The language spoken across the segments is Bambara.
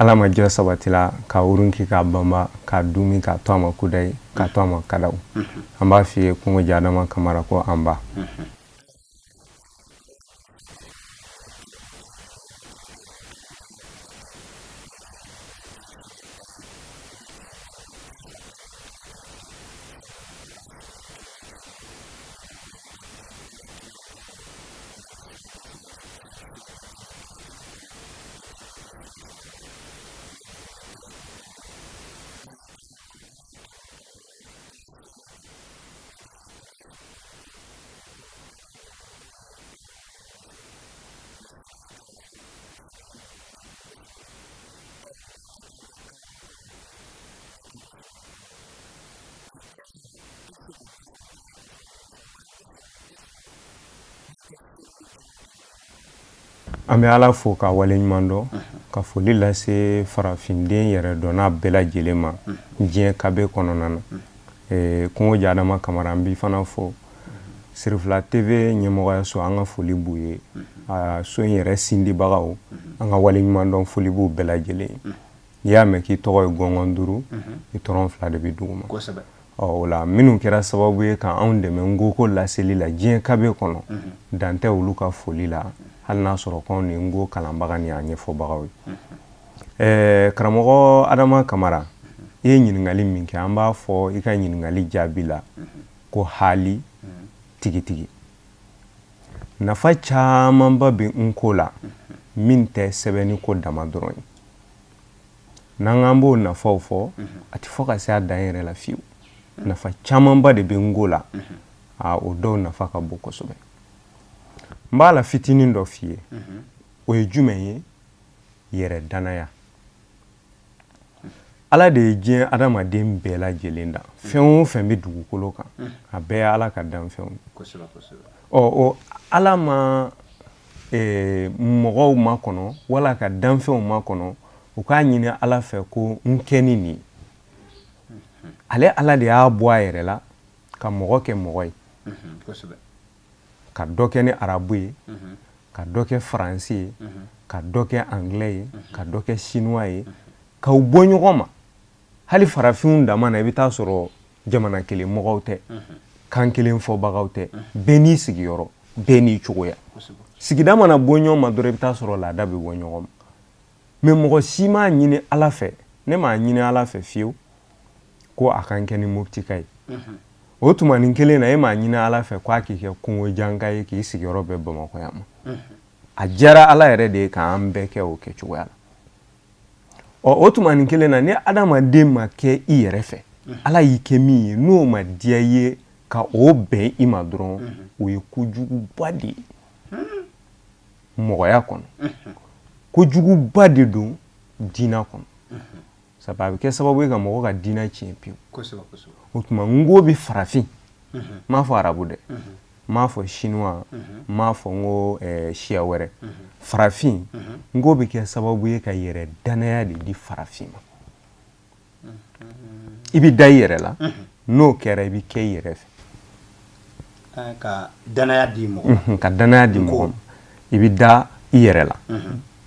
Ala ma jɔ sabatila ka wurunki k'a banba k'a dumi k'a to a ma kudayi k'a to a ma kadaw. An b'a f'i ye Kungo Adama Kamara ko an ba. An bɛ Ala fo k'a waleɲuman dɔn ka foli lase farafinden yɛrɛdɔnna bɛɛ lajɛlen ma diɲɛ kabe kɔnɔna na. Kungo Adama Kamara an b'i fana fo. Sirifila TV ɲɛmɔgɔyaso an ka foli b'u ye. A so in yɛrɛ sindibagaw an ka waleɲuman dɔn foli b'u bɛɛ lajɛlen ye. N'i y'a mɛn k'i tɔgɔ ye gɔngɔn duuru, i tɔrɔn fila de bɛ duguma. Ɔ o la minnu kɛra sababu ye ka anw dɛmɛ ngoko laseli la diɲɛ kabe kɔnɔ, dan tɛ olu ka foli la, hali n'a sɔrɔ k'anw de ye nko kalanbaga ni a ɲɛfɔbagaw ye. Ɛɛ karamɔgɔ Adama Kamara, i ye ɲininkali min kɛ, an b'a fɔ i ka ɲininkali jaabi la ko haali tigitigi. Nafa camanba bɛ nko la min tɛ sɛbɛnni ko dama dɔrɔn ye. N'an k'an b'o nafaw fɔ, a tɛ fɔ ka se a dan yɛrɛ la fiyewu. Nafa camanba de bɛ nko la, a o dɔw nafa ka bon kosɛbɛ. N b'a la fitinin dɔ f'i ye, o ye jumɛn ye? Yɛrɛ danaya. Ala de ye diɲɛ adamaden bɛɛ lajɛlen dan. Fɛn o fɛn bɛ dugukolo kan, a bɛɛ ye Ala ka danfɛnw ye. Ɔ o Ala ma mɔgɔw makɔnɔ wala ka danfɛnw makɔnɔ u k'a ɲini Ala fɛ ko n kɛ ni nin ye. Ale Ala de y'a bɔ a yɛrɛ la ka mɔgɔ kɛ mɔgɔ ye, ka dɔ kɛ ni arabu ye, ka dɔ kɛ faransi ye, ka dɔ kɛ anglais ye, ka dɔ kɛ chinois ye, k'u bɔ ɲɔgɔn ma. Hali farafinw dama na, i bɛ taa sɔrɔ jamana kelen mɔgɔw tɛ, kan kelen fɔbagaw tɛ, bɛɛ n'i sigiyɔrɔ, bɛɛ n'i cogoya. Sigida mana bɔ ɲɔgɔn ma dɔrɔn, i bɛ taa sɔrɔ laada bɛ bɔ ɲɔgɔn ma. Mais mɔgɔ si m'a ɲini Ala fɛ, ne m'a ɲini Ala fɛ fiyewu ko a ka n kɛ ni Moptika ye. O tuma nin kelen na, e m'a ɲini Ala fɛ ko a k'i kɛ Kungojanka ye, k'i sigiyɔrɔ bɛn Bamakɔ yan ma. A diyara Ala yɛrɛ de ye k'an bɛɛ kɛ o kɛcogoya la. Ɔ o tuma nin kelen na, ni adamaden ma kɛ i yɛrɛ fɛ, Ala y'i kɛ min ye, n'o ma diya i ye ka o bɛn i ma dɔrɔn, o ye kojuguba de ye mɔgɔya kɔnɔ, kojuguba de don diinɛ kɔnɔ, sabu a bɛ kɛ sababu ye ka mɔgɔ ka diinɛ tiɲɛ pewu. O tuma nko bɛ farafin, n m'a fɔ arabu dɛ, n m'a fɔ chinois, n m'a fɔ n ko siya wɛrɛ, farafin, nko bɛ kɛ sababu ye ka yɛrɛ danaya de di farafin ma. I bɛ da i yɛrɛ la, n'o kɛra i bɛ kɛ i yɛrɛ fɛ. Ka danaya di mɔgɔ ma. Ka danaya di mɔgɔ ma, i bɛ da i yɛrɛ la.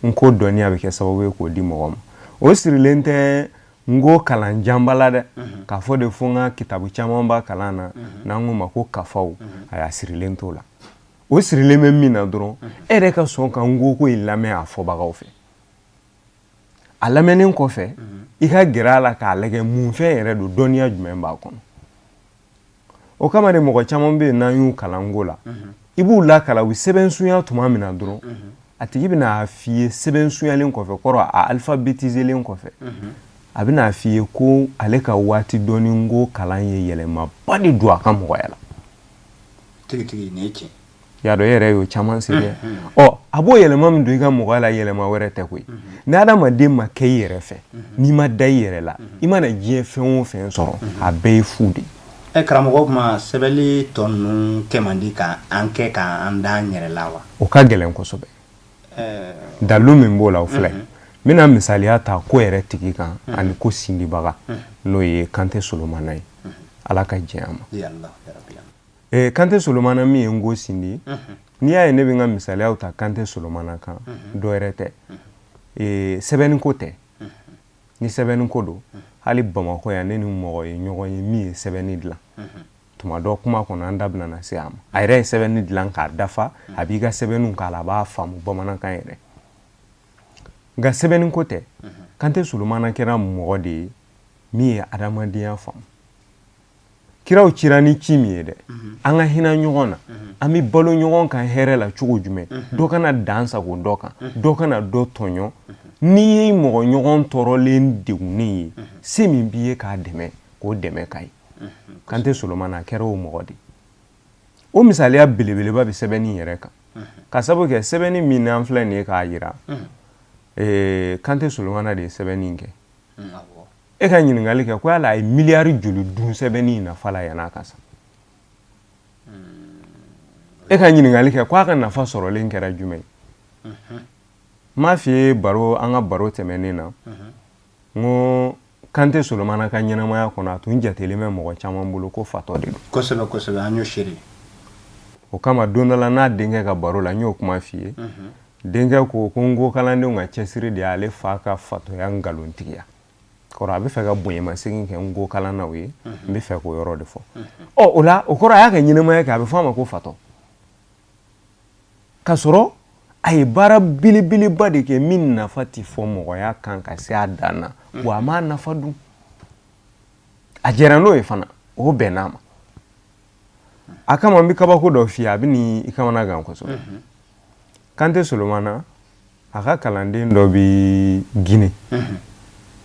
Nko dɔnniya bɛ kɛ sababu ye k'o di mɔgɔ ma. O sirilen tɛ nko kalan janba la dɛ, k'a fɔ de fo n ka kitabu camanba kalan na, n'an k'o ma ko kafaw, a y'a sirilen t'o la. O sirilen bɛ min na dɔrɔn, e yɛrɛ ka sɔn ka nko ko in lamɛn a fɔbagaw fɛ. A lamɛnnen kɔfɛ, i ka gɛrɛ a la k'a lajɛ mun fɛn yɛrɛ don, dɔnniya jumɛn b'a kɔnɔ. O kama de mɔgɔ caman bɛ yen, n'an y'u kalan nko la, i b'u lakalan, u bɛ sɛbɛn sunya tuma min na dɔrɔn, a tigi bɛna a f'i ye sɛbɛn sunyalen kɔfɛ, kɔrɔ a alphabétiselen kɔfɛ, a bɛna a f'i ye ko ale ka waati dɔɔni nko kalan ye yɛlɛmaba de don a ka mɔgɔya la. Tigitigi, nin ye tiɲɛ. Y'a dɔn e yɛrɛ y'o caman seereya. Ɔ a b'o yɛlɛma min don i ka mɔgɔya la, yɛlɛma wɛrɛ tɛ koyi. Ni adamaden ma kɛ i yɛrɛ fɛ, n'i ma da i yɛrɛ la, i mana diɲɛ fɛn o fɛn sɔrɔ, a bɛɛ ye fu de ye. Ɛ karamɔgɔ, kuma sɛbɛnni tɔ ninnu kɛ man di ka an kɛ k'an da an yɛrɛ la wa? O ka gɛlɛn kosɛbɛ. Dalu min b'o la, o filɛ. N bɛna misaliya ta ko yɛrɛ tigi kan ani ko sindibaga, n'o ye Kante Solomana ye, Ala ka jɛn a ma. Kante Solomana min ye nko sindi, n'i y'a ye ne bɛ n ka misaliyaw ta Kante Solomana kan, dɔ wɛrɛ tɛ, sɛbɛnni ko tɛ. Ni sɛbɛnni ko don, hali Bamakɔ yan, ne ni mɔgɔ ye ɲɔgɔn ye min ye sɛbɛnni dilan. Tuma dɔ kuma kɔnɔ, an da bɛna na se a ma. A yɛrɛ ye sɛbɛnni dilan k'a dafa, a b'i ka sɛbɛnniw k'a la, a b'a faamu bamanankan yɛrɛ. Nka sɛbɛnni ko tɛ, Kante Solomana kɛra mɔgɔ de ye min ye adamadenya faamu. Kiraw cira ni ci min ye dɛ, an ka hinɛ ɲɔgɔn na, an bɛ balo ɲɔgɔn kan hɛrɛ la cogo jumɛn, dɔ kana dan sago dɔ kan, dɔ kana dɔ tɔɲɔ. N'i ye mɔgɔ ɲɔgɔn tɔɔrɔlen, degunnen ye, se min b'i ye k'a dɛmɛ, k'o dɛmɛ ka ye. Kante Solomana a kɛra o mɔgɔ de. O misaliya belebeleba bɛ sɛbɛnni yɛrɛ kan, ka sabu kɛ sɛbɛnni min n'an filɛ nin ye k'a jira, Kante Solomana de ye sɛbɛnni kɛ. E ka ɲininkali kɛ ko yala a ye miliyari joli dun sɛbɛnni in nafa la yann'a ka sa? E ka ɲininkali kɛ ko a ka nafa sɔrɔlen kɛra jumɛn ye? N m'a f'i ye baro, an ka baro tɛmɛnen na, n ko Kante Solomana ka ɲɛnamaya kɔnɔ, a tun jatelen bɛ mɔgɔ caman bolo ko fatɔ de don. Kosɛbɛ kosɛbɛ, an y'o seere. O kama, don dɔ la, n'a denkɛ ka baro la, n y'o kuma f'i ye. Denkɛ ko ko n ko kalandenw ka cɛsiri de y'ale fa ka fatɔya nkalontigiya kɔrɔ. A bɛ fɛ ka bonyamasegin kɛ n ko kalannaw ye. N bɛ fɛ k'o yɔrɔ de fɔ. Ɔ, o la, o kɔrɔ, a y'a ka ɲɛnamaya kɛ, a bɛ fɔ a ma ko fatɔ, k'a sɔrɔ a ye baara belebeleba de kɛ min nafa tɛ fɔ mɔgɔya kan ka se a dan na. Wa a m'a nafa dun, a jɛra n'o ye fana, o bɛnn'a ma. A kama, n bɛ kabako dɔ f'i ye, a bɛ ni i kamana gan kosɛbɛ. Kante Solomana, a ka kalanden dɔ bɛ Gine,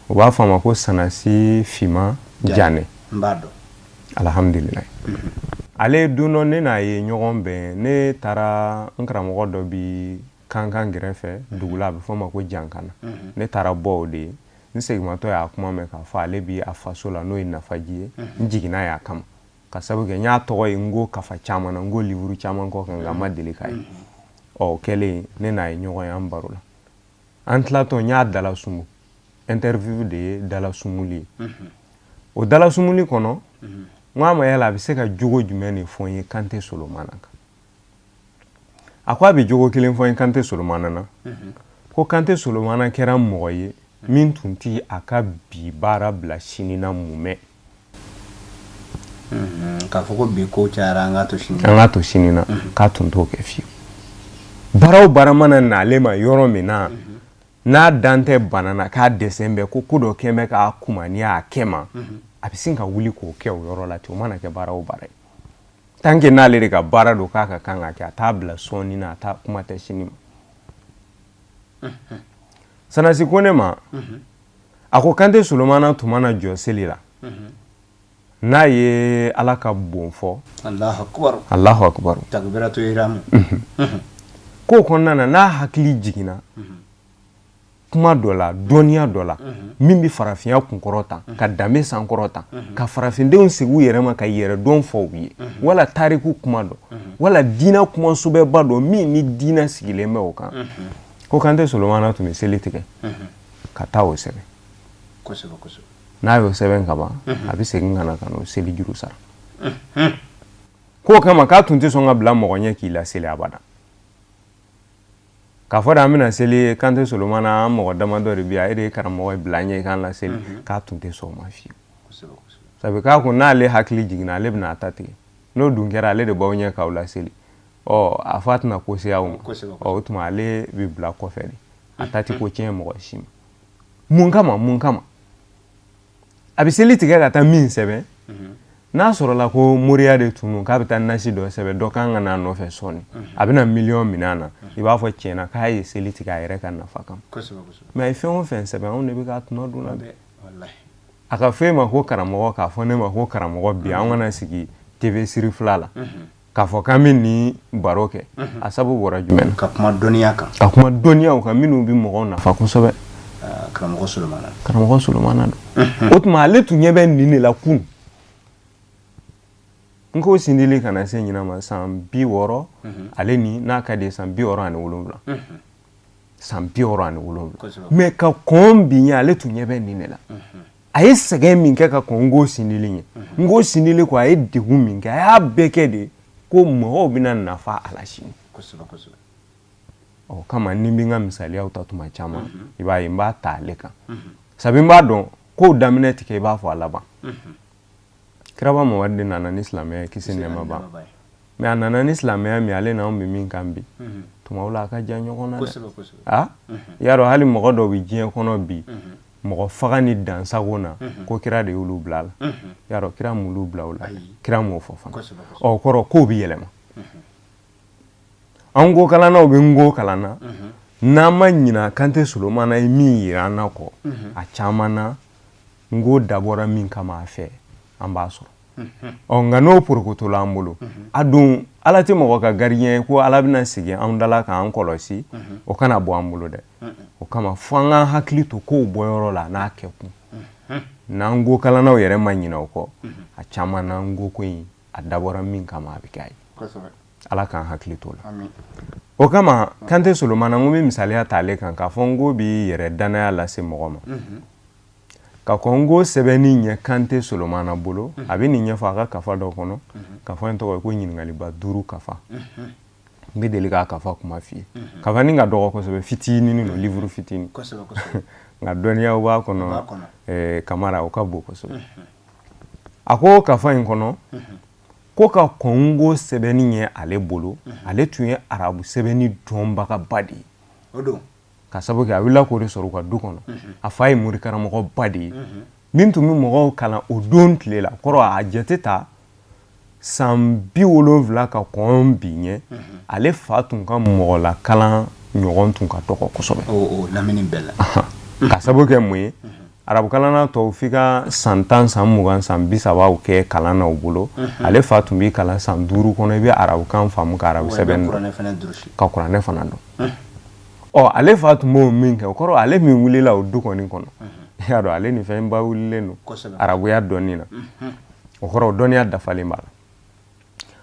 u b'a fɔ a ma ko Sanasi Fima Janɛ. N b'a dɔn. Alhamdulilayi. Ale, don dɔ, ne n'a ye ɲɔgɔn bɛn. Ne taara, n karamɔgɔ dɔ bi Kankan gɛrɛfɛ dugu la, a bɛ fɔ o ma ko Jankana. Ne taara bɔ o de ye. N seginmatɔ y'a kuma mɛn k'a fɔ ale bi a faso la, n'o ye Nafaji ye. N jiginna y'a kama, ka sabu kɛ n y'a tɔgɔ ye n ko kafa caman na, n ko livre caman kɔ kan, nka n ma deli k'a ye. Ɔ, o kɛlen, ne n'a ye ɲɔgɔn ye, an baro la. An tilatɔ, n y'a dala sumu. Interview de ye dala sumuli ye. O dala sumuli kɔnɔ, n ko a ma, yala a bɛ se ka jogo jumɛn de fɔ n ye Kante Solomana kan? A ko a bɛ jogo kelen fɔ n ye Kante Solomana na, ko Kante Solomana kɛra mɔgɔ ye min tun ti a ka bi baara bila sini na mumɛ. K'a fɔ ko bi ko cayara, an k'a to sini. An k'a to sini na, k'a tun t'o kɛ fiyewu. Baara o baara mana na ale ma yɔrɔ min na, n'a dan tɛ bana na, k'a dɛsɛ bɛ, ko ko dɔ kɛn bɛ k'a kuma, n'i y'a kɛ ma, a bɛ sin ka wuli k'o kɛ o yɔrɔ la ten. O mana kɛ baara o baara ye, tant que n'ale de ka baara don, k'a ka kan ka kɛ, a t'a bila sɔɔni na, a t'a kuma tɛ sini ma. Sanasi ko ne ma, a ko Kante Solomana tun mana jɔ seli la, n'a ye Ala ka bon fɔ, Alahu akubaru, k'o kɔnɔna na, n'a hakili jiginna kuma dɔ la, dɔnniya dɔ la min bɛ farafinya kunkɔrɔ ta, ka danbe sankɔrɔ ta, ka farafindenw sigi u yɛrɛ ma, ka yɛrɛdɔn fɔ u ye, wala tariku kuma dɔ, wala diinɛ kuma sobɛba dɔ min ni diinɛ sigilen bɛ o kan, ko Kante Solomana tun bɛ seli tigɛ ka taa o sɛbɛn. N'a y'o sɛbɛn ka ban, a bɛ segin ka na ka n'o seli juru sara. K'o kama, k'a tun tɛ sɔn ka bila mɔgɔ ɲɛ k'i laseli abada. K'a fɔ de an bɛna seli Kante Solomana, an mɔgɔ damadɔ de bɛ yan, e de ye karamɔgɔ ye, bila ɲɛ i k'an laseli, k'a tun tɛ sɔn o ma fiyewu. Sabu k'a ko n'ale hakili jiginna, ale bɛna a ta tigɛ. N'o dun kɛra, ale de b'aw ɲɛ k'aw laseli. Ɔ, a fɔ a tɛna ko se aw ma. Ɔ, o tuma ale bɛ bila kɔfɛ de, a ta tɛ ko tiɲɛ mɔgɔ si ma. Mun kama? Mun kama a bɛ seli tigɛ ka taa min sɛbɛn? N'a sɔrɔla ko moriya de tun don, k'a bɛ taa nasi dɔ sɛbɛn, dɔ kan ka n'a nɔfɛ sɔɔni, a bɛna miliyɔn minɛ a na, i b'a fɔ tiɲɛna k'a ye seli tigɛ a yɛrɛ ka nafa kama. Mais a ye fɛn o fɛn sɛbɛn, anw de bɛ k'a tɔnɔ dun na dɛ. A ka fɔ e ma ko karamɔgɔ, k'a fɔ ne ma ko karamɔgɔ, bi an kana sigi TV siri fila la k'a fɔ k'an bɛ nin baro kɛ, a sabu bɔra jumɛn na? Ka kuma dɔnniya kan. Ka kuma dɔnniyaw kan minnu bɛ mɔgɔw nafa kosɛbɛ. Karamɔgɔ Solomana. Karamɔgɔ Solomana don. O tuma, ale tun ɲɛ bɛ nin de la kun. N ko sindili kana se ɲinan ma san 60, ale ni n'a ka di san 67, san 67. Mais ka kɔn bi ɲɛ, ale tun ɲɛ bɛ nin de la. A ye sɛgɛn min kɛ ka kɔn Nko sindili ɲɛ, Nko sindili kɔ, a ye degun min kɛ, a y'a bɛɛ kɛ de ko mɔgɔw bɛna nafa a la sini. Ɔ kama, ni n bɛ n ka misaliyaw ta tuma caman, i b'a ye n b'a ta ale kan. Sabu n b'a dɔn kow daminɛ tɛ kɛ i b'a fɔ a laban. Kiraba Mamadu de nana ni silamɛya ye, kisi nɛɛma b'a ma. Mais a nana ni silamɛya min ale n'anw bɛ min kan bi, tuma la a ka jan ɲɔgɔn na dɛ. A y'a dɔn hali mɔgɔ dɔw bɛ diɲɛ kɔnɔ bi, mɔgɔ faga ni dansago na, ko kira de y'olu bila a la. Y'a dɔn kira m'olu bila o la, kira m'o fɔ fana. Ɔ kɔrɔ kow bɛ yɛlɛma. An ko kalannaw bɛ n ko kalan na, n'an ma ɲina Kante Solomana ye min yira an na kɔ, a caman na n ko dabɔra min kama a fɛ, an b'a sɔrɔ. Ɔ nka n'o porokotola an bolo, a dun Ala tɛ mɔgɔ ka gardien ye ko Ala bɛna sigi an da la k'an kɔlɔsi, o kana bɔ an bolo dɛ. O kama fo an k'an hakili to kow bɔyɔrɔ la n'a kɛ kun. N'an ko kalannaw yɛrɛ ma ɲinɛ o kɔ, a caman n'an ko ko in a dabɔra min kama, a bɛ kɛ a ye. Ala k'an hakili t'o la. O kama Kante Solomana, n ko bɛ misaliya ta ale kan k'a fɔ n ko b'i yɛrɛ danaya lase mɔgɔ ma. Ka kɔn n ko sɛbɛnni ɲɛ Kante Solomana bolo, a bɛ nin ɲɛfɔ a ka kafa dɔ kɔnɔ. Kafa in tɔgɔ ye ko ɲininkaliba duuru kafa. N bɛ deli k'a kafa kuma f'i ye. Kafa nin ka dɔgɔ kosɛbɛ, fitinin don, livre fitinin, nka dɔnniyaw b'a kɔnɔ Kamara, o ka bon kosɛbɛ. A ko kafa in kɔnɔ ko ka kɔn n ko sɛbɛnni ɲɛ ale bolo, ale tun ye arabu sɛbɛnni dɔnbagaba de ye. Ka sababu kɛ a wulila k'o de sɔrɔ u ka du kɔnɔ. A fa ye morikaramɔgɔba de ye min tun bɛ mɔgɔw kalan o don tile la. Kɔrɔ a jate ta san 70 ka kɔn bi ɲɛ, ale fa tun ka mɔgɔlakalan ɲɔgɔn tun ka dɔgɔ kosɛbɛ. O lamini bɛɛ la. Ka sababu kɛ mun ye? Arabukalanna tɔw f'i ka san 10, san 20, san 30 kɛ kalan na u bolo. Ale fa tun b'i kalan san 5 kɔnɔ, i bɛ arabukan faamu, ka arabu sɛbɛn dɔn, ka kuranɛ fana dɔn. Ɔ ale fa tun b'o min kɛ, o kɔrɔ ale min wulila o du kɔni kɔnɔ, i y'a dɔn ale ni fɛnba wulilen don arabuya dɔnni na. O kɔrɔ o dɔnniya dafalen b'a la.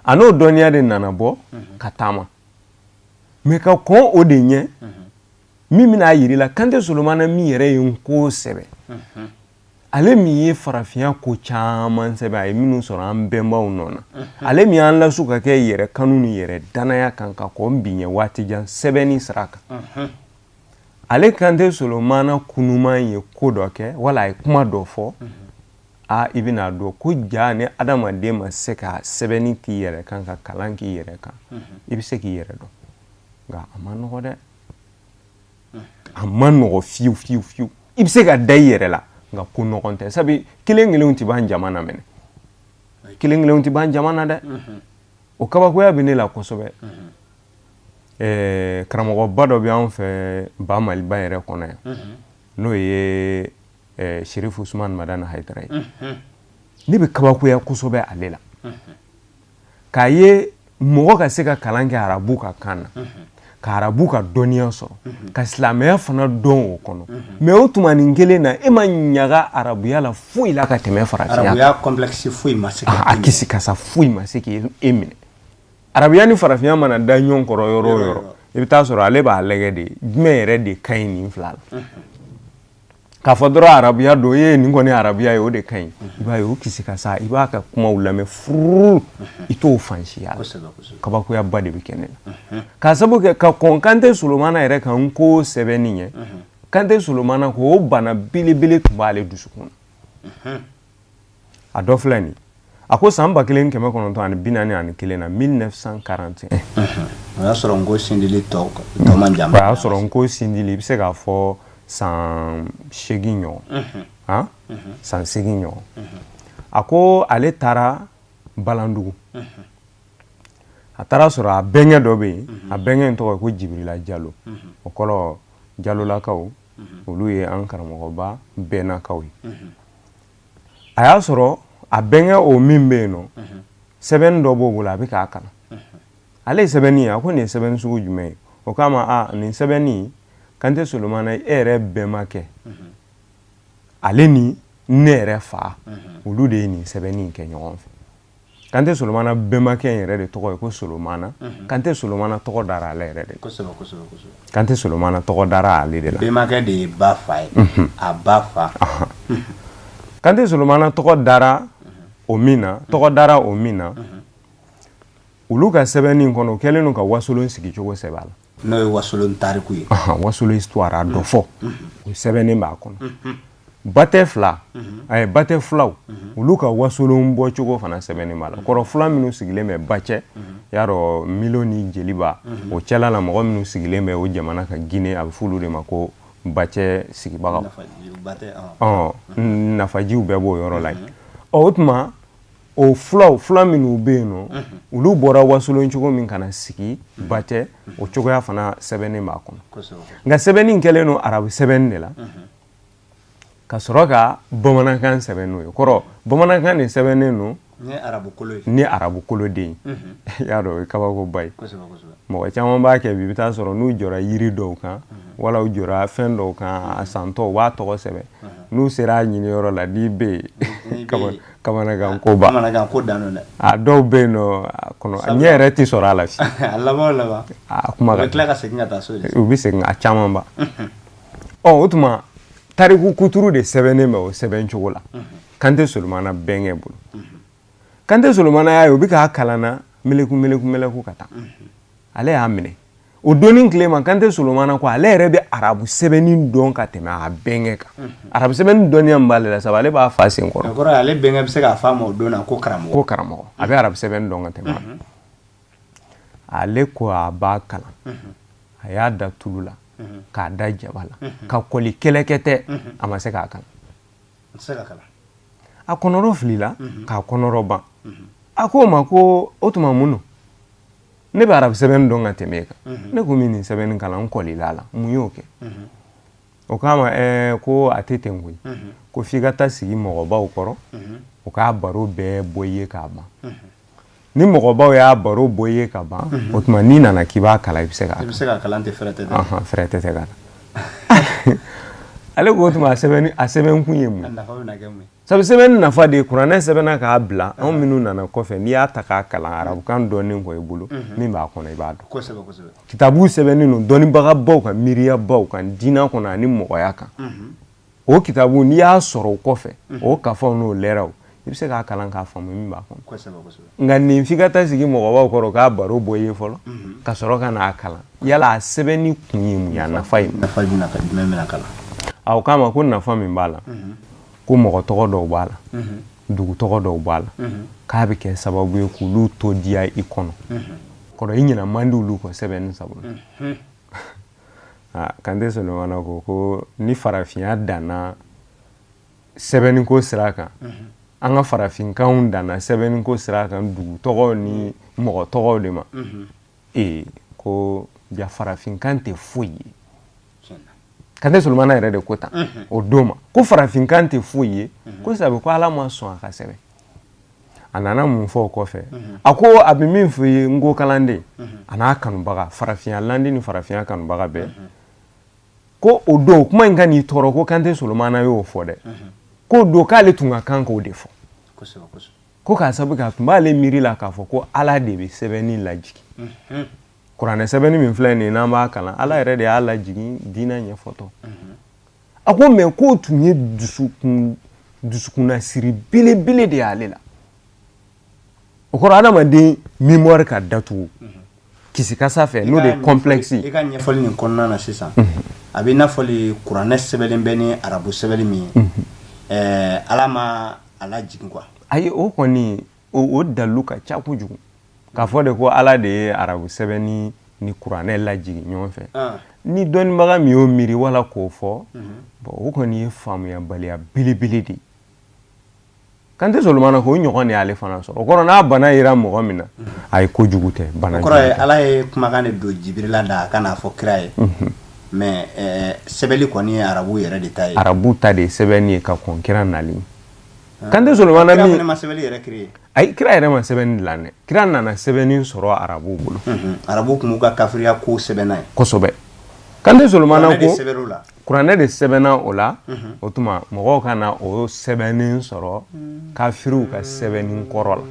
A n'o dɔnniya de nana bɔ ka taama. Mais ka kɔn o de ɲɛ, min bɛna a yir'i la Kante Solomana min yɛrɛ ye n ko sɛbɛn, ale min ye farafinya ko caman sɛbɛn, a ye minnu sɔrɔ an bɛnbaw nɔ na, ale min y'an lasu ka kɛ yɛrɛ kanu ni yɛrɛ danaya kan ka kɔn bi ɲɛ waati jan sɛbɛnni sira kan, ale Kante Solomana kunuman ye ko dɔ kɛ wala a ye kuma dɔ fɔ, a i bɛna dɔn ko ja ni adamaden ma se ka sɛbɛnni k'i yɛrɛ kan, ka kalan k'i yɛrɛ kan, i bɛ se k'i yɛrɛ dɔn. Nka a ma nɔgɔ dɛ, a ma nɔgɔ fiyewu fiyewu fiyewu. I bɛ se ka da i yɛrɛ la, nka ko nɔgɔn tɛ, sabu kelen kelenw tɛ ban jama na mɛnɛ, kelen kelenw tɛ ban jama na dɛ. O kabakoya bɛ ne la kosɛbɛ. Karamɔgɔba dɔ bɛ anw fɛ ba Maliba yɛrɛ kɔnɔ yan, n'o ye Sherifu Usman Madani Hayidara ye. Ne bɛ kabakoya kosɛbɛ ale la, k'a ye mɔgɔ ka se ka kalan kɛ arabu ka kan na, ka arabu ka dɔnniya sɔrɔ, ka silamɛya fana dɔn o kɔnɔ. Mais o tuma nin kelen na, e ma ɲaga arabuya la foyi la ka tɛmɛ farafinya kan. Arabuya complexe foyi ma se a kisi kasa foyi ma se k'e minɛ. Arabuya ni farafinya mana da ɲɔgɔn kɔrɔ yɔrɔ o yɔrɔ, i bɛ taa sɔrɔ ale b'a lajɛ de jumɛn yɛrɛ de ka ɲi nin fila la. K'a fɔ dɔrɔn arabuya don, e nin kɔni arabuya ye, o de ka ɲi. I b'a ye o kisi ka sa, i b'a ka kumaw lamɛn fururu, i t'o fan si y'a la. Kabakoyaba de bɛ kɛ ne la, k'a sababu kɛ ka kɔn Kante Solomana yɛrɛ kan n ko sɛbɛnni ɲɛ. Kante Solomana ko o bana belebele tun b'ale dusukun na. A dɔ filɛ nin, a ko san 1941 na, 1941. O y'a sɔrɔ n ko sindili tɔ man jan. O y'a sɔrɔ n ko sindili, i bɛ se k'a fɔ san 8 ɲɔgɔn, han, san 8 ɲɔgɔn. A ko ale taara Balandugu, a taara sɔrɔ a bɛnkɛ dɔ bɛ yen. A bɛnkɛ in tɔgɔ ye ko Jibirila Jalo. O kɔrɔ Jalolakaw, olu ye an karamɔgɔba bɛnnakaw ye. A y'a sɔrɔ a bɛnkɛ o min bɛ yen nɔ, sɛbɛnni dɔ b'o bolo, a bɛ k'a kalan. Ale ye sɛbɛnni ye, a ko nin ye sɛbɛnni sugu jumɛn ye? O k'a ma, a nin sɛbɛnni, Kante Solomana, e yɛrɛ bɛnbakɛ, ale ni ne yɛrɛ fa, olu de ye nin sɛbɛnni in kɛ ɲɔgɔn fɛ. Kante Solomana bɛnbakɛ in yɛrɛ de tɔgɔ ye ko Solomana. Kante Solomana tɔgɔ dara ale yɛrɛ de la. Kante Solomana tɔgɔ dara ale de la. Bɛnbakɛ de ye ba fa ye, a ba fa. Kante Solomana tɔgɔ dara o min na, tɔgɔ dara o min na, olu ka sɛbɛnni in kɔnɔ, o kɛlen don ka Wasolon sigicogo sɛbɛn a la. N'o ye Wasolon tariku ye. Wasolon histoire, a dɔ fɔ, o sɛbɛnnen b'a kɔnɔ. Batɛ fila, Batɛ fulaw, olu ka wasolon bɔcogo fana sɛbɛnnen b'a la. Kɔrɔ fula minnu sigilen bɛ Bacɛ, y'a dɔn Milo ni Jeliba o cɛla la, mɔgɔ minnu sigilen bɛ o jamana kan Gine, a bɛ f'olu de ma ko Bacɛ sigibagaw. Nafajiw bɛɛ b'o yɔrɔ la yen. Ɔ, o tuma o fulaw, fula minnu bɛ yen nɔ, olu bɔra wasolon cogo min ka na sigi Batɛ, o cogoya fana sɛbɛnnen b'a kɔnɔ. Nka sɛbɛnni kɛlen don arabu sɛbɛnni de la ka sɔrɔ ka bamanankan sɛbɛn n'o ye. Kɔrɔ bamanankan de sɛbɛnnen don ni arabukoloden ye. Y'a dɔn o ye kabakoba ye. Mɔgɔ caman b'a kɛ bi, i bɛ taa sɔrɔ n'u jɔra yiri dɔw kan wala u jɔra fɛn dɔw kan, a santɔ u b'a tɔgɔ sɛbɛn. N'u sera a ɲini yɔrɔ la, n'i bɛ yen, kamanagan koba. Kamanagan ko dan don dɛ. A dɔw bɛ yen nɔ, a kɔnɔ ɲɛ yɛrɛ tɛ sɔrɔ a la fiyewu. A laban o laban. A kuma ka u bɛ tila ka segin ka taa so de. U bɛ segin a caman ba. Ɔ, o tuma tariku kuturu de sɛbɛnnen bɛ o sɛbɛn cogo la Kante Solomana bɛnkɛ bolo. Kante Solomana y'a ye u bɛ k'a kalan na meleku meleku meleku ka taa, ale y'a minɛ o donni tile ma. Kante Solomana ko ale yɛrɛ bɛ arabu sɛbɛnni dɔn ka tɛmɛ a bɛnkɛ kan. Arabu sɛbɛnni dɔnniya min b'ale la, sabu ale b'a fa sen kɔrɔ. O kɔrɔ ale bɛnkɛ bɛ se k'a fɔ a ma o don na ko karamɔgɔ. Ko karamɔgɔ, a bɛ arabu sɛbɛnni dɔn ka tɛmɛ. Ale ko a b'a kalan. A y'a da tulu la k'a da jaba la ka kɔli kɛlɛkɛtɛ, a ma se k'a kalan. A kɔnɔrɔ filila k'a kɔnɔrɔ ban. A ko o ma ko o tuma mun don, ne bɛ arabu sɛbɛnni dɔn ka tɛmɛ e kan, ne ko min nin sɛbɛnni kalan, n kɔlila a la, mun y'o kɛ? O k'a ma ko a tɛ ten koyi, ko f'i ka taa sigi mɔgɔbaw kɔrɔ, u k'a baro bɛɛ bɔ i ye k'a ban. Ni mɔgɔbaw y'a baro bɔ i ye ka ban, o tuma n'i nana k'i b'a kalan, i bɛ se k'a I bɛ se k'a kalan tɛ, fɛrɛ tɛ. Fɛrɛ tɛ ka ale ko o tuma a sɛbɛnni, a sɛbɛn kun ye mun ye? Sabu sɛbɛnni nafa de ye kuranɛ sɛbɛnna k'a bila anw minnu nana kɔfɛ. N'i y'a ta k'a kalan arabukan dɔnnen kɔ i bolo, min b'a kɔnɔ i b'a dɔn. Kitabu sɛbɛnnen don dɔnnibagabaw kan, miiriyabaw kan, diinɛ kɔnɔ ani mɔgɔya kan. O kitabu, n'i y'a sɔrɔ o kɔfɛ, o kafaw n'o lɛrɛw, i bɛ se k'a kalan k'a faamu min b'a kɔnɔ. Nka nin f'i ka taa sigi mɔgɔbaw kɔrɔ k'a baro bɔ i ye fɔlɔ ka sɔrɔ ka n'a kalan. Yala a sɛbɛnni kun ye mun ye? A nafa ye nafa jumɛn bɛna kalan? A k'a ma ko nafa min b'a la, ko mɔgɔ tɔgɔ dɔw b'a la, dugu tɔgɔ dɔw b'a la, k'a bɛ kɛ sababu ye k'olu to diya i kɔnɔ kɔrɔ, i ɲinɛ man di olu kɔ sɛbɛnni sabu la. Kante Solomana ko ko ni farafinya danna sɛbɛnniko sira kan, an ka farafinkanw danna sɛbɛnniko sira kan dugu tɔgɔw ni mɔgɔ tɔgɔw de ma, ee, ko ja farafinkan tɛ foyi ye. Kante Solomana yɛrɛ de ko tan o don ma ko farafinkan tɛ foyi ye, ko sabu ko Ala ma sɔn a ka sɛbɛn. A nana mun fɔ o kɔfɛ? A ko a bɛ min fɔ i ye, n ko kalanden a n'a kanubaga, farafinya landi ni farafinya kanubaga bɛɛ, ko o don kuma in ka n'i tɔɔrɔ ko Kante Solomana y'o fɔ dɛ, k'o don k'ale tun ka kan k'o de fɔ, ko k'a sabu kɛ a tun b'ale miiri la k'a fɔ ko Ala de bɛ sɛbɛnni lajigin. Kuranɛ sɛbɛnni min filɛ nin ye, n'an b'a kalan, Ala yɛrɛ de y'a lajigin diinɛ ɲɛfɔtɔ. A ko mais k'o tun ye dusukunnasiri belebele de y'ale la. O kɔrɔ adamaden mémoire ka datugu kisikasa fɛ, n'o de ye complexe ye. I ka ɲɛfɔli nin kɔnɔna na sisan, a bɛ i n'a fɔ kuranɛ sɛbɛnlen bɛ ni arabu sɛbɛnni min ye, Ala ma a lajigin quoi. Ayi, o kɔni o dalilu ka ca kojugu k'a fɔ de ko Ala de ye arabu sɛbɛnni ni kuranɛ lajigin ɲɔgɔn fɛ. Ni dɔnnibaga min y'o miiri wala k'o fɔ, bon, o kɔni ye faamuyabaliya belebele de ye. Kante Solomana ko o ɲɔgɔn de y'ale fana sɔrɔ. O kɔrɔ n'a bana yera mɔgɔ min na, a ye kojugu tɛ bana. O kɔrɔ ye Ala ye kumakan de don Jibirila da a ka n'a fɔ kira ye, mais sɛbɛnni kɔni ye arabu yɛrɛ de ta ye. Arabu ta de ye sɛbɛnni ye ka kɔn kira nali. Kante Solomana min kira ma sɛbɛnni yɛrɛ créé. Ayi, kira yɛrɛ ma sɛbɛnni dilan dɛ. Kira nana sɛbɛnni sɔrɔ arabuw bolo. Arabu tun b'u ka kafiriya ko sɛbɛnna ye. Kosɛbɛ. Kante Solomana ko kuranɛ de sɛbɛnna o la. O tuma mɔgɔw ka na o sɛbɛnni sɔrɔ kafiriw ka sɛbɛnni kɔrɔ la.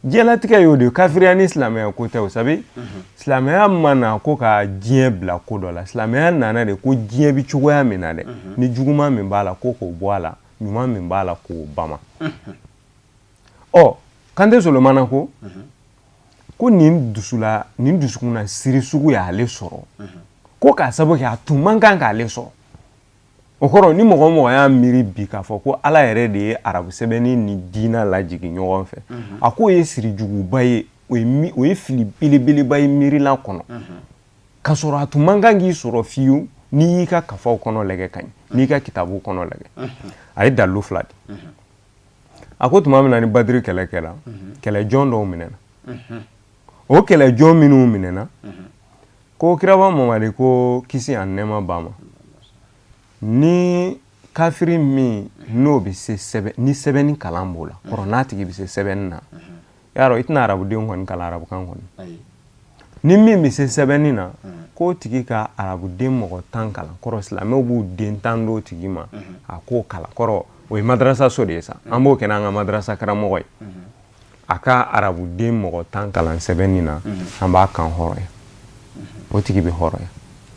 Diɲɛlatigɛ y'o de ye, kafiriya ni silamɛya ko tɛ o. Sabi silamɛya ma na ko ka diɲɛ bila ko dɔ la. Silamɛya nana de ko diɲɛ bɛ cogoya min na dɛ, ni juguman min b'a la, ko k'o bɔ a la, ɲuman min b'a la, k'o bama. Ɔ, Kante Solomana ko nin dusula nin dusukunna siri sugu y'ale sɔrɔ, ko k'a sababu kɛ a tun man kan k'ale sɔrɔ. O kɔrɔ, ni mɔgɔ o mɔgɔ y'a miiri bi k'a fɔ ko Ala yɛrɛ de ye arabu sɛbɛnni ni diina lajigin ɲɔgɔn fɛ, a k'o ye sirijuguba ye, o ye fili belebeleba ye miirila kɔnɔ, k'a sɔrɔ a tun man kan k'i sɔrɔ fiyewu n'i y'i ka kafaw kɔnɔ lajɛ ka ɲɛ, n'i ka kitabu kɔnɔ lajɛ. A ye dalilu fila di. A ko tuma min na ni Badiri kɛlɛ kɛra, kɛlɛjɔn dɔw minɛna. O kɛlɛjɔn minnu minɛna, ko kiraba Mamadi ko kisi ani nɛɛma b'a ma, ni kafiri min n'o bɛ se sɛbɛn, ni sɛbɛnni kalan b'o la kɔrɔ, n'a tigi bɛ se sɛbɛnni na, y'a dɔn i tɛna arabudenw kɔni kalan arabukan kɔni, ni min bɛ se sɛbɛnni na, k'o tigi ka arabuden mɔgɔ 10 kalan. Kɔrɔ, silamɛw b'u den 10 d'o tigi ma, a k'o kalan. Kɔrɔ, o ye madarasa so de ye sa, an b'o kɛ n'an ka madarasa karamɔgɔ ye. A ka arabuden mɔgɔ 10 kalan sɛbɛnni na, an b'a kan hɔrɔnya, o tigi bɛ hɔrɔnya.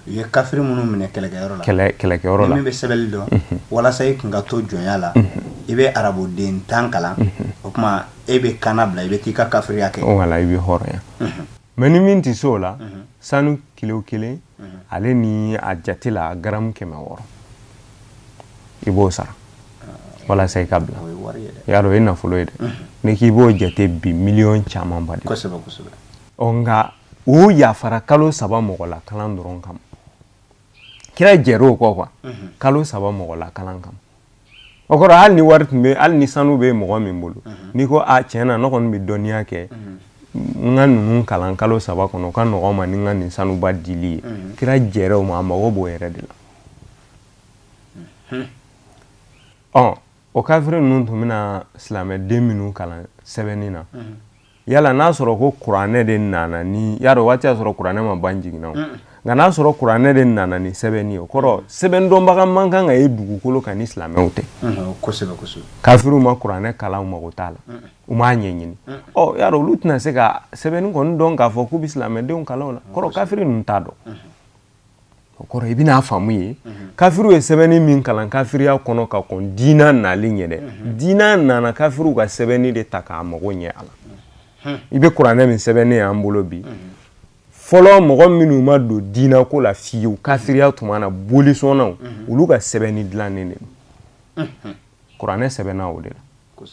U ye kafiri minnu minɛ kɛlɛkɛyɔrɔ la, kɛlɛkɛyɔrɔ la, min bɛ sɛbɛnni dɔn, walasa i kun ka to jɔnya la, i bɛ arabuden 10 kalan, o tuma e bɛ kana bila, i bɛ t'i ka kafiriya kɛ. Wala, i bɛ hɔrɔnya. Mais ni min tɛ se o la, sanu kilo 1, ale ni a jate la garamu 600, i b'o sara walasa i ka bila. I y'a dɔn, o ye nafolo ye dɛ. Ni k'i b'o jate bi, miliyɔn camanba de. Kosɛbɛ, kosɛbɛ. Ɔ, nka o yafara kalo 3 mɔgɔ la kalan dɔrɔn kama. Kira jɛr'o kɔ quoi, kalo 3 mɔgɔ la kalan kama. O kɔrɔ, hali ni wari tun bɛ, hali ni sanu bɛ mɔgɔ min bolo, n'i ko a tiɲɛ na, ne kɔni bɛ dɔnniya kɛ, n ka ninnu kalan kalo 3 kɔnɔ, o ka nɔgɔn ma ni n ka nin sanuba dili ye. Kira jɛrɛ o ma, a mago b'o yɛrɛ de la. Ɔ, o kafiri ninnu tun bɛna silamɛden minnu kalan sɛbɛnni na, yala n'a sɔrɔ ko kuranɛ de nana ni, y'a dɔn waati y'a sɔrɔ kuranɛ ma ban jiginna o, nka n'a sɔrɔ kuranɛ de nana ni sɛbɛnni ye, o kɔrɔ sɛbɛn dɔnbaga man kan ka ye dugukolo kan ni silamɛw tɛ. Kosɛbɛ, kosɛbɛ. Kafiriw ma kuranɛ kalan, u mago t'a la, u m'a ɲɛɲini. Ɔ, y'a dɔn olu tɛna se ka sɛbɛnni kɔni dɔn k'a fɔ k'u bɛ silamɛdenw kalan o la. Kɔrɔ, kafiri ninnu t'a dɔn. O kɔrɔ, i bɛna faamu ye, kafiriw ye sɛbɛnni min kalan kafiriya kɔnɔ ka kɔn diina nali ɲɛ dɛ, diina nana kafiriw ka sɛbɛnni de ta k'a mago ɲɛ a la. I bɛ kuranɛ min sɛbɛnnen y'an bolo bi, fɔlɔ mɔgɔ minnu ma don diina ko la fiyewu, kafiriya tuma na, bolisɔnnaw, olu ka sɛbɛnni dilannen de don. Kuranɛ sɛbɛnna o de la.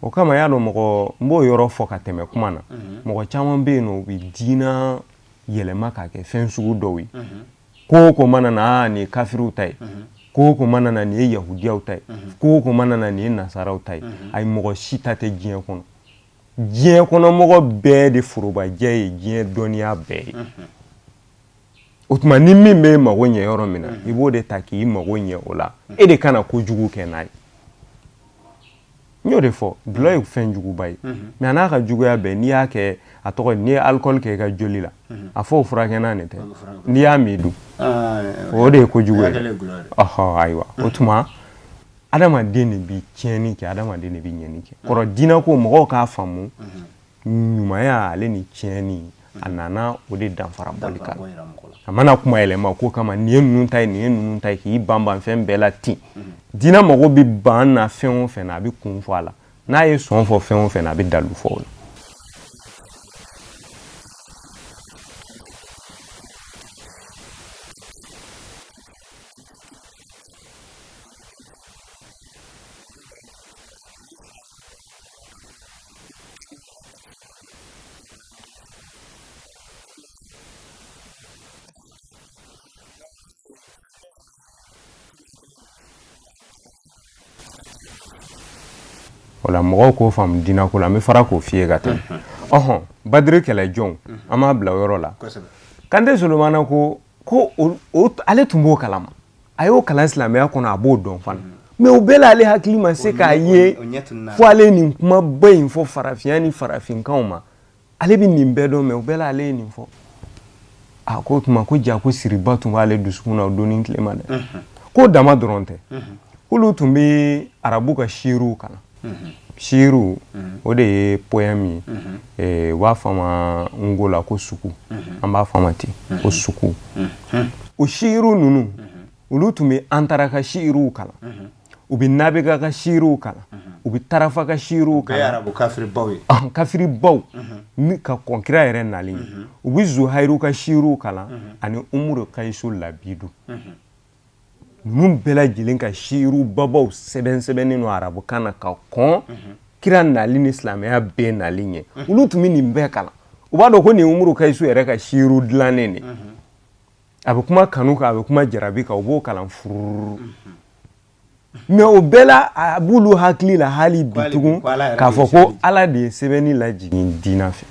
O kama, y'a dɔn, mɔgɔ n b'o yɔrɔ fɔ ka tɛmɛ kuma na, mɔgɔ caman bɛ yen nɔ, u bɛ diina yɛlɛma k'a kɛ fɛn sugu dɔw ye. Ko o ko mana na, nin ye kafiriw ta ye. Ko o ko mana na, nin ye yahudiyaw ta ye. Ko o ko mana na, nin ye nasaraw ta ye. Ayi, mɔgɔ si ta tɛ diɲɛ kɔnɔ. Diɲɛ kɔnɔ mɔgɔ bɛɛ de forobajɛ ye diɲɛ dɔnniya bɛɛ ye. O tuma, ni min bɛ mago ɲɛ yɔrɔ min na, i b'o de ta k'i mago ɲɛ o la. E de kana kojugu kɛ n'a ye. N y'o de fɔ, dɔlɔ ye fɛn juguba ye, mais a n'a ka juguya bɛɛ, n'i y'a kɛ, a tɔgɔ, n'i ye alcool kɛ i ka joli la, a fɔ o furakɛ n'a nin tɛ, n'i y'a min dun, o de ye kojugu ye. Ɔhɔ, ayiwa, o tuma adamaden de bi tiɲɛni kɛ, adamaden de bi ɲɛni kɛ. Kɔrɔ, diinɛ ko mɔgɔw k'a faamu, ɲumanya ale ni tiɲɛni, a nana o de danfara bɔli kan. A mana kuma yɛlɛma ko kama, nin ye ninnu ta ye, nin ye ninnu ta ye, k'i ban ban fɛn bɛɛ la ten. Diinɛ mago bɛ ban na fɛn o fɛn na, a bɛ kun fɔ a la. N'a ye sɔn fɔ fɛn o fɛn na, a bɛ dalu fɔ o la. O la, mɔgɔw k'o faamu diinɛ ko la. N bɛ fara k'o f'i ye ka tɛmɛ. Ɔhɔn, Badiri kɛlɛjɔnw, an b'a bila o yɔrɔ la. Kante Solomana ko ale tun b'o kalama, a y'o kalan silamɛya kɔnɔ, a b'o dɔn fana, mais o bɛɛ la, ale hakili ma se k'a ye fo ale ye nin kumaba in fɔ farafinya ni farafinkanw ma. Ale bɛ nin bɛɛ dɔn, mais o bɛɛ la, ale ye nin fɔ. A ko tuma ko ja ko siriba tun b'ale dusukun na o don ni tilema dɛ. K'o dama dɔrɔn tɛ, k'olu tun bɛ arabu ka siiruw kalan. Siiru, o de ye poème ye. U b'a fɔ a ma nko la ko suku, an b'a fɔ a ma ten ko suku. O siiru ninnu, olu tun bɛ Antara ka siiruw kalan, u bɛ Nabiga ka siiruw kalan, u bɛ Tarafa ka siiruw kalan. Kafiribaw ye. Kafiribaw ka kɔn kira yɛrɛ nalen ye. U bɛ Zuhayiru ka siiruw kalan ani Umuru Kayisu Labidu. Ninnu bɛɛ lajɛlen ka siiru babaw sɛbɛn sɛbɛnnen don arabukan na ka kɔn kira nali ni silamɛya bɛɛ nali ɲɛ. Olu tun bɛ nin bɛɛ kalan, u b'a dɔn ko nin Umuru Kayisu yɛrɛ ka siiru dilannen de, a bɛ kuma kanu kan, a bɛ kuma jarabi kan, u b'o kalan fururu. Mais o bɛɛ la, a b'olu hakili la hali bi tugun k'a fɔ ko Ala de ye sɛbɛnni lajigin diina fɛ.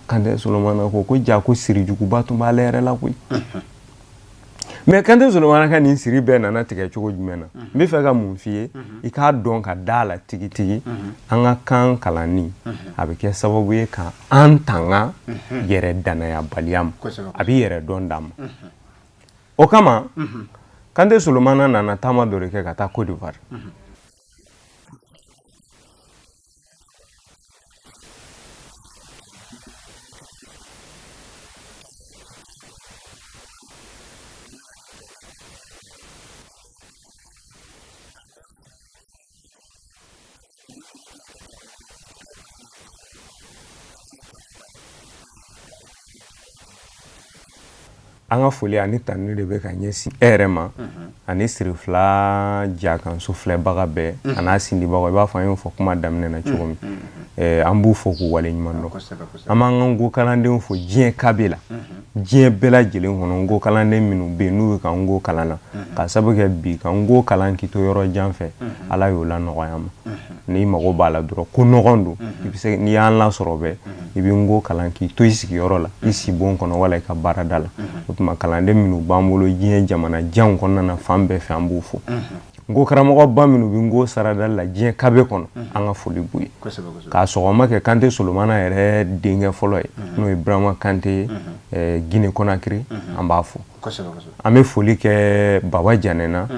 Kante Solomana ko ja ko sirijuguba tun b'ale yɛrɛ la koyi. Mais Kante Solomana ka nin siri bɛɛ nana tigɛ cogo jumɛn na? N bɛ fɛ ka mun f'i ye, i k'a dɔn ka da la tigitigi, an ka kan kalanni a bɛ kɛ sababu ye ka an tanga yɛrɛ dannayabaliya ma, a bɛ yɛrɛ dɔn d'an ma. O kama Kante Solomana nana taama dɔ de kɛ ka taa Côte d'Ivoire. An ka foli ani tanuni de bɛ ka ɲɛsin e yɛrɛ ma ani Sirifila jakanso filɛbaga bɛɛ an'a sindibagaw. I b'a fɔ an y'o fɔ kuma daminɛ na cogo min, an b'u fo k'u waleɲuman dɔn. An b'an ka nko kalandenw fo diɲɛ kabe la, diɲɛ bɛɛ lajɛlen kɔnɔ, nko kalanden minnu bɛ yen n'u bɛ ka nko kalan na, ka sabu kɛ bi ka nko kalan k'i to yɔrɔ jan fɛ, Ala y'o lanɔgɔya ma. N'i mago b'a la dɔrɔn, ko nɔgɔn don, i bɛ se, n'i y'an lasɔrɔ bɛɛ, i bɛ nko kalan k'i to i sigiyɔrɔ la, i sibon kɔnɔ wala i ka baarada la. O tuma kalanden minnu b'an bolo diɲɛ jamana janw kɔnɔna na fan bɛɛ fɛ, an b'u fo. Nko karamɔgɔba minnu bɛ nko saradali la diɲɛ kabe kɔnɔ, an ka foli b'u ye. K'a sɔgɔma kɛ Kante Solomana yɛrɛ denkɛ fɔlɔ ye, n'o ye Burama Kante ye Gine Konakiri, an b'a fo. An bɛ foli kɛ Baba Janɛ na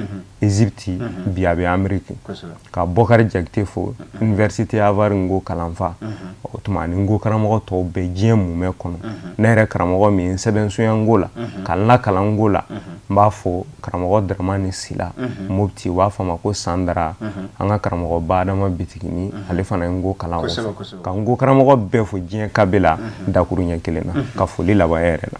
Egypte, bi a bɛ Ameriki. Ka Bɔkari Jakite fo, Université Harvard nko kalanfa. O tuma ani nko karamɔgɔ tɔw bɛɛ diɲɛ mumɛ kɔnɔ. Ne yɛrɛ karamɔgɔ min ye n sɛbɛnsunya nko la, ka n lakalan nko la, n b'a fo, karamɔgɔ Dramani Sila Mopti, u b'a fɔ a ma ko Sandara. An ka karamɔgɔba Adama Bitigini, ale fana ye nko kalan. Ka nko karamɔgɔ bɛɛ fo diɲɛ kabe la dakuruɲɛ kelen na, ka foli laban e yɛrɛ la.